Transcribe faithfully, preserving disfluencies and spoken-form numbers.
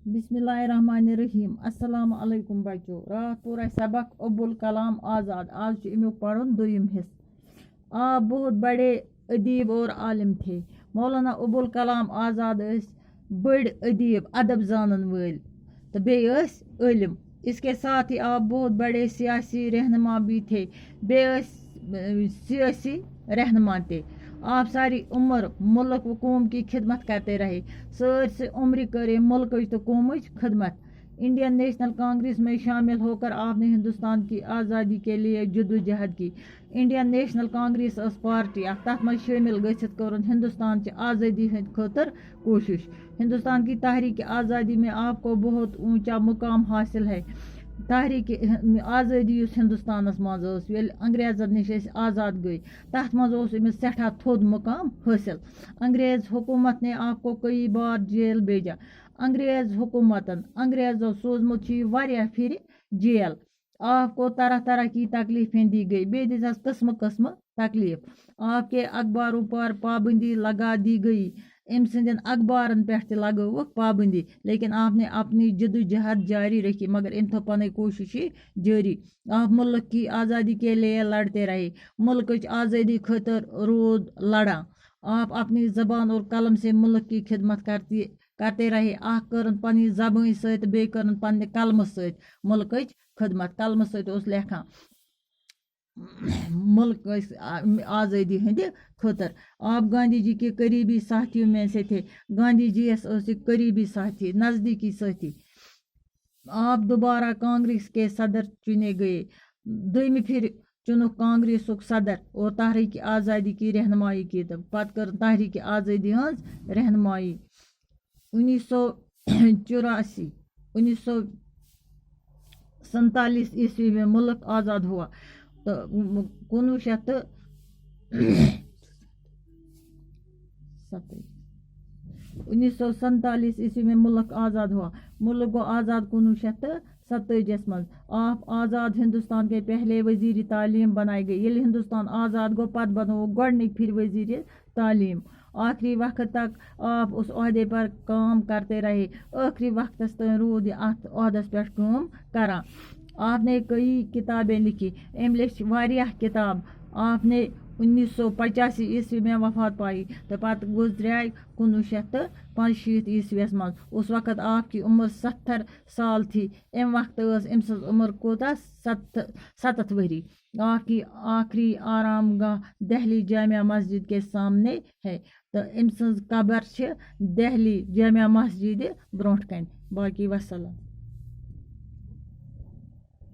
بسم اللہ الرحمن الرحیم۔ السلام علیکم بچو۔ راتھ پوٚر اَسہِ سبق ابوالکلام آزاد۔ آز چھُ اَمیُک پَرُن دوٚیِم حصہٕ۔ آپ بہت بڑے ادیب اور عالم تھے۔ مولانا ابوالکلام آزاد ٲسۍ بٔڑۍ ادیب، ادب زانن وٲلۍ تہٕ بیٚیہِ ٲسۍ عٲلم۔ اس کے ساتھ ہی آپ بہت بڑے سیاسی رہنما بھی تھے۔ بیٚیہِ ٲسۍ، اۭں، سیٲسی رہنما تہِ۔ آپ ساری عمر ملک و قوم کی خدمت کرتے رہے۔ سٲرسٕے عمرِ کٔر أمۍ ملکٕچ تہٕ قومٕچ خدمت۔ انڈین نیشنل کانگریس میں شامل ہو کر آپ نے ہندوستان کی آزادی کے لیے جدوجہد کی۔ انڈین نیشنل کانگریس ٲس پارٹی اکھ، تتھ منٛز شٲمِل گٔژھِتھ کٔرٕن ہندوستان چہِ آزٲدی ہٕنٛدِ خٲطرٕ کوٗشِش۔ ہندوستان کی تحریک آزادی میں آپ کو بہت اونچا مقام حاصل ہے۔ تحریک آزٲدی یُس ہندوستانس منٛز ٲس، ییٚلہِ انگریزن نِش أسۍ آزاد گٔے، تتھ منٛز اوس أمِس سٮ۪ٹھاہ تھوٚد مقام حٲصِل۔ انگریز حکومت نے آپ کو کئی بار جیل بھیجا۔ انگریز حکومتن، انگریزو سوٗزمُت چھُ یہِ واریاہ پھِرِ جیل۔ آپ کو طرح طرح کی تکلیفیں دی گئی۔ بیٚیہِ دِژ اَس قٕسمہٕ قٕسمہٕ تکلیف۔ آپ کے اخباروں پر پابندی لگا دی گئی۔ أمۍ سٕنٛدٮ۪ن اخبارن پٮ۪ٹھ تہِ لگٲوٕکھ پابندی، لیکن آپ نے اپنی جدوجہد جاری رکھی، مگر أمۍ تھٲو پنٕنۍ کوٗشش یہِ جٲری۔ آپ ملک کی آزادی کے لیے لڑتے رہے۔ ملکٕچ آزٲدی خٲطرٕ روٗد لڑان۔ آپ اپنی زبان اور قلم سے ملک کی خدمت کرتی کرتے رہے۔ اکھ کٔرٕن پننہِ زبٲنۍ سۭتۍ تہٕ بیٚیہِ کٔرٕن پننہِ قلمہٕ سۭتۍ ملکٕچ خدمت۔ قلمہٕ سۭتۍ اوس لیکھان۔ ملک ٲسۍ آ-، آزٲدی ہٕنٛدِ خٲطرٕ۔ آپ گاندھی جی کے قریبی ساتھیوں میں سے تھے۔ گاندھی جی یس ٲس یہِ قریبی ساتھی، نزدیکی ساتھی۔ آپ دوبارہ کانگریس کے صدر چنے گئے۔ دوٚیمہِ پھِرِ چُنُکھ کانگریسُک صدر اور تحریک آزادی کی رہنمائی کی، تہٕ پتہٕ کٔر تحریک آزادی ہٕنٛز رہنمائی۔ انیس سو چوراسی، انیس سو سینتالیس عیسوی میں ملک آزاد ہوا۔ تہٕ کُنوُہ شیٚتھ تہٕ ستٲجی۔ انیس سو سینتالیس عیسوی میں ملک آزاد ہوا۔ ملک گوٚو آزاد کُنوُہ شیٚتھ تہٕ ستٲجی یس منٛز۔ آپ آزاد ہندوستان کے پہلے وزیر تعلیم بنائے گئے۔ ییٚلہِ ہندوستان آزاد گوٚو، پتہٕ بنووُکھ گۄڈٕنِکۍ پھِرِ وزیر تعلیم۔ آخری وقت تک آپ اس عہدے پر کام کرتے رہے۔ ٲخری وقتس تام روٗد یہِ اتھ عہدس پٮ۪ٹھ کٲم کران۔ آپ نے کئی کتابیں لکھی۔ أمۍ لیٚچھ واریاہ کتاب۔ آپ نے انیس سو پچاسی عیسوی میں وفات پائی، تہٕ پتہٕ گُزریٛاے کُنوُہ شیٚتھ تہٕ پانٛژشیٖتھ عیسویس منٛز۔ اس وقت آپ کی عمر ستتھر سال تھی۔ اَمہِ وقتہٕ ٲس أمۍ سٕنٛز عمر کوٗتاہ؟ ستھ-، ستتھ ؤری۔ آپ کی آخری آرام گاہ دہلی جامع مسجد کے سامنے ہے۔ تہٕ أمۍ سٕنٛز قبر چھِ دہلی جامع مسجد برونٛٹھ کَنہِ۔ باقی وسلام۔